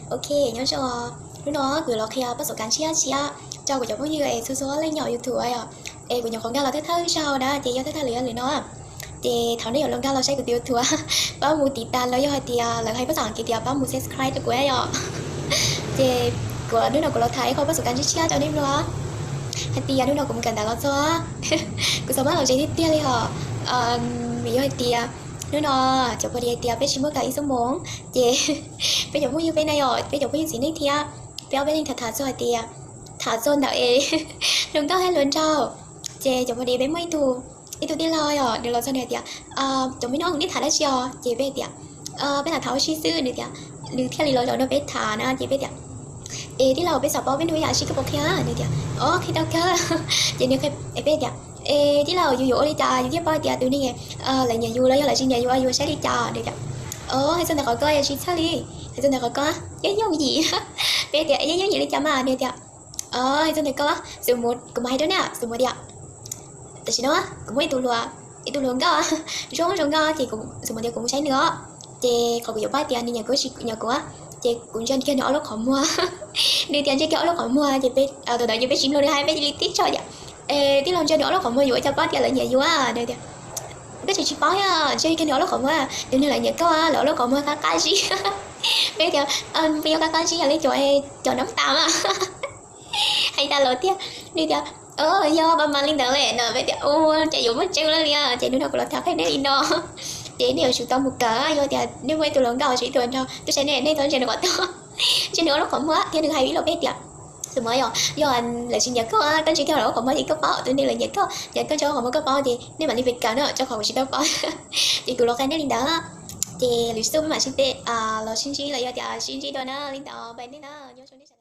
Ok, nyob zoo, hnub no kuv yuav los qhia pab xov kas tshiab tshiab rau kuv cov phooj ywg es txhua txhua leej nyob YouTube yom. Es kuv nyuam qhuav nkag los thawj thawj zaug na, ces yog thawj thawj lwm yog lwm no. Ces thaum nej yuav los nkag los saib kuv tus YouTube, pab mus tiv tas los yog hais tias lawv hais pab xov kas kiv tias pab mus subscribe rau kuv yom. Ces kuv hnub no kuv los tham ib qho pab xov kas tshiab tshiab rau nej mloog hais tias hnub no kuv mus kawm ntawv los txog, kuv xav maj los ze tiag tiag li hos. Vim yog hais tias hnub no cov phooj ywg hais tias peb tsis muaj kas ib xuab moos, ces peb cov phooj ywg peb na yom, peb cov phooj ywg txiv neej thiab, peb ob peb leeg tham tham txog hais tias, tham txog ntawm es hluas nkauj thiab hluas nraug. Ces cov phooj ywg peb muaj ib tug, ib tug tij laug yom, nws los txog nws hais tias, cov me noob nej tham dab tsi os? Ces peb tias, peb tham tham ua si xwb. Nws tias, nws thiaj li los zaum nrog peb tham na, ces peb tias, es tij laug, peb xav paub peb nug ib yam sib koj puas qhia? Nws tias, o, qhia tau kawg. Ces nws, peb tias, es tij laug, yus yuav ua li cas yus thiaj paub hais tias tus neeg lawv nyiam yus los yog lawv tsis nyiam yus, yus saib li cas? Nws tias, o, hais txog ntawm qhov ko yog tsis txhawj li. Hais txog ntawm qhov ko yeej yooj yim. Peb tias yeej yooj yim li cas mas? Nws tias, o, hais txog ntawm ko, xus mus kuv mam hais rau nej, xus mus tias tam sim no kuv muaj ib tug hluas, ib tug hluas nkauj zoo zoo nkauj, ces xus mus tias kuv mus saib nws os. Ces qhov kuv yuav paub tias nws nyiam kuv tsis nyiam kuv, ces kuv ntsia kiag nws ob lub qhov muag. Nws tias ntsia kiag ob lub qhov muag, ces peb, thaum ntawd ces peb tsis mloog nws hais, peb cia li tib tshom tias, es tij laug, ntsia nws ob lub qhov muag yuav ua cas paub tias lawv nyiam yus? Nws tias, koj tseem tsis paub, ntsia kiag nws ob lub qhov muag, tus neeg lawv nyiam koj lawv ob lub qhov muag qab qab zib. Peb tias, puas yog qab qab zib yam li cov, cov noob tas mas? Hais tas los tiag. Nws tias, yog mas mas li ntawd lawm no. Peb tias, ua cas yuav muaj tseeb lawm li. Ces hnub no kuv los tham qhia nej li no, ces nej yuav tsum tau mus kawm. Yog tias nej muaj ib tug hluas nkauj tsis ib tug nraug, twb saib nej, nej txhob ntsia nws qhov tog, ntsia nws ob lub qhov muag thiab nws hais ib los peb tias, xus mus yog, yog lawv tsis nyiam koj, koj ntsia kiag lawv ob lub qhov muag ces koj paub, tus neeg lawv nyiam koj, yog koj ntsia ob lub qhov muag koj paub ces nej mam li pes kawm na, rau qhov kuv tsis tau paub. Ces kuv los qhia nej li ntawd, ces lwm zaus peb mam sib ntsib, los sib ntsib los yog tias sib ntsib dua na, li ntawd bye nej na, nyob zoo nej sawv daws.